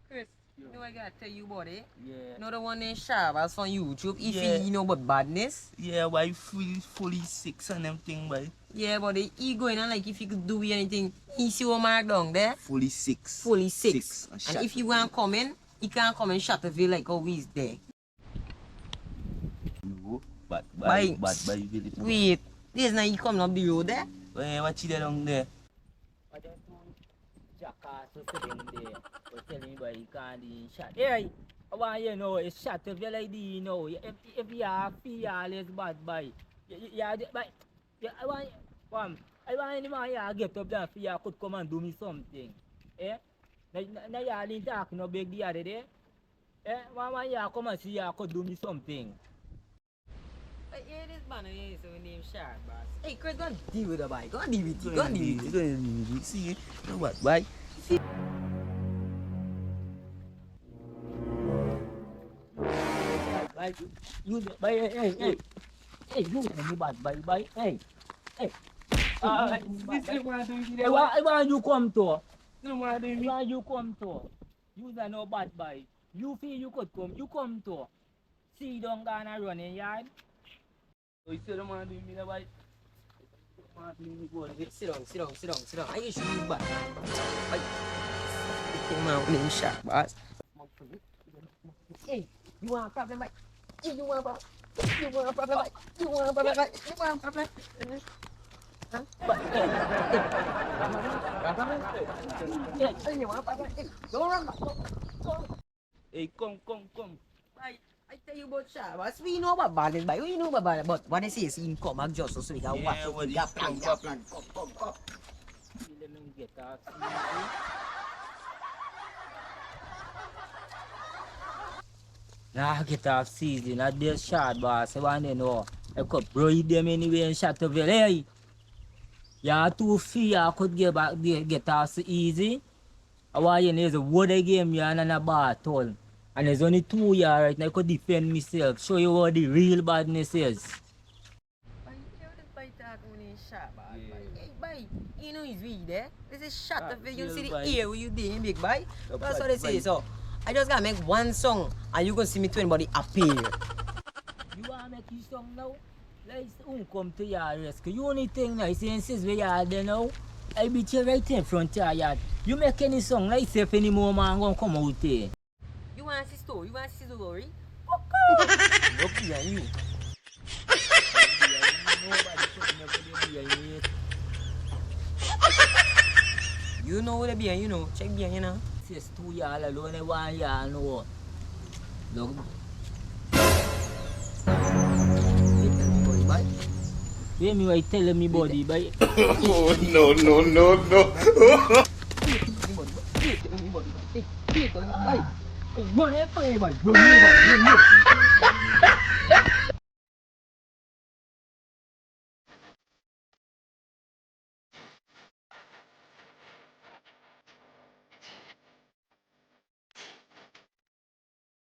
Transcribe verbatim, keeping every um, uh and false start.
Chris, you know what I gotta tell you about it? Yeah. You know the one named Shabas on YouTube? If Yeah. he know about badness. Yeah, why fully, fully six and them thing, boy? Yeah, but he, he going on like if he could do anything. He see one man down there. Fully six. Fully six. Six, and And if he want comment, he can comment Shatterville like always there. No, bad boy, Bye. bad boy, really. Wait, there's no he coming up the road there. Where, what you there down there? But dem two jackass weh sit down there, weh tell mi boy he can't do him shot. Hey, I want you know, it's shot if you like the, you know, if, if you are fearless bad boy. You, you, you are the, but, yeah, I want, um, I want any man you get up there for you could come and do me something. Eh? Na, na, na you didn't talk no big the other day. Eh, one man here come and see you could do me something. But yeah, this man here is so name Shark Boss. Hey, Chris, go and deal with the boy. Go and deal with it. Go and deal with it. Go and deal with it. See, you know what, boy? Like, you, boy, hey, hey, hey. Hey, you know me bad, boy, boy. Hey, hey. Ah, this is what I do. I want, I want you come to. No, what I do. I want you come to. You's a no bad boy. You feel you could come, you come to. See, don't gonna run in yard. So you see the man doing me the boy. Man doing me good. Sit down, sit down, sit down, sit down. I issue you back. Ay. Come on, name shot, boss. Hey, you want a problem, boy? Hey, you want a problem? You want a problem, boy? You want a problem, boy? You want a problem? Huh? But, hey, hey, hey, you want a problem? Hey, don't run, boy. Don't, don't. Hey, come, come, come. Boy, I tell you about Shabas. We know about badness, boy. We know about badness. But what they say is him come and just so we can Yeah, watch what it. Is Gap, come, gap, gap. Come, come, come. Let me get off season. Nah, get off season. Not this shot, boss. I want to know. I could breed them anyway and shot over there. You too fear I could get back, get, get off so easy. How are you? There's a word I game you and a battle. And there's only two you are right now. I could defend myself. Show you what the real badness is. Boy, you hear this boy talk when he shot, boy? Yeah. Boy, hey, boy, you know he's weed, eh? This is shot Ah, of it. You real see the boy. Ear where you doing, big boy? No That's what they bad say. Boy. So, I just gotta make one song and you gonna see me to anybody appear. You wanna make his song now? Like, who come to your rescue? You only thing now, you see, since we are there now, I beat you right in front of your yard. You make any song, like, say, if any more man gonna come out there. You wanna see story? You wanna see story? Fuck off! Look behind you. Nobody should never be behind you. You know who they behind, you know. Check behind you now. Says two y'all alone, I want y'all know. Look. Wait, tell me about it, boy. Wait, me, wait, tell me about it, boy. Oh, no, no, no, no. Wait, tell me about it, boy. Wait, tell me about it, boy. Hey, hey, boy. Run away, boy. Run away, boy. Run away.